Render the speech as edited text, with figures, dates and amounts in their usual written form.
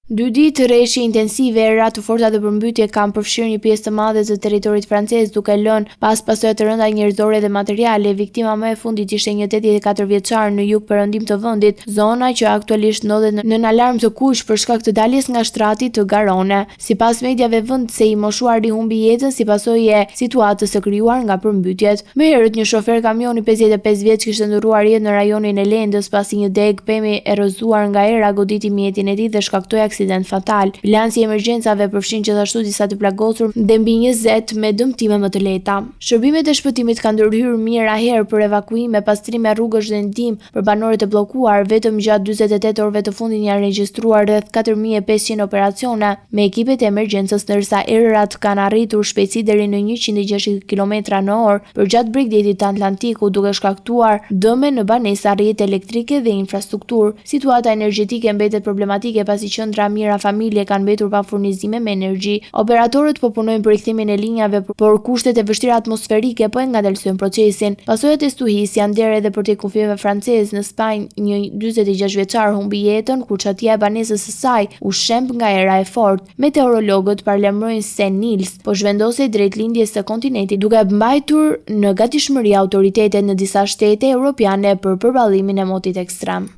Dy ditë reshje intensive, era të forta dhe përmbytje kanë përfshirë një pjesë të madhe të territorit francez, duke lënë pas pasoja të rënda njerëzore dhe materiale. Viktima më e fundit ishte një 84 vjeçar në jug-perëndim të vendit, zona që aktualisht ndodhet nën alarm të kuq për shkak të daljes nga shtrati të Garonne. Sipas mediave vendëse, i moshuari humbi jetën si pasojë e situatës së krijuar nga përmbytjet. Më herët, një shofer kamioni 55 vjeç kishte ndërruar jetë në rajonin e Lendës pasi një degë peme e rrëzuar nga era goditi mjetin e tij dhe shkaktoi aksident fatal. Bilanci i emergjencave përfshin gjithashtu disa të plagosur dhe mbi 20 me dëmtime më të lehta. Shërbimet e shpëtimit kanë ndërhyrë mijëra herë për evakuime, pastrime rrugësh dhe ndihmë Për banorët e bllokuar, vetëm gjatë 48 orëve të fundit janë regjistruar rreth 4500 operacione me ekipet e emergjencës ndërsa erërat kanë arritur shpejtësi deri në 160 kilometra në orë përgjatë bregdetit të Atlantikut, duke shkaktuar dëme në banesa, rrjete elektrike dhe infrastrukturë. Situata energjetike mbetet problematike pasi qindra mijëra familje kanë mbetur pa furnizime me energji. Operatorët po punojnë për rikthimin e linjave, por kushtet e vështira atmosferike po e ngadalësojnë procesin. Pasojat e stuhisë janë ndjerë edhe përtej kufijve francezë. Në Spanjë, një 46 vjeçar humbi jetën kur çatia e banesës së saj u shemb nga era e fortë. Meteorologët paralajmërojnë se Nils po zhvendosej drejt lindjes së kontinentit, duke mbajtur në gatishmëri autoritetet në disa shtete europiane për përballimin e motit ekstrem.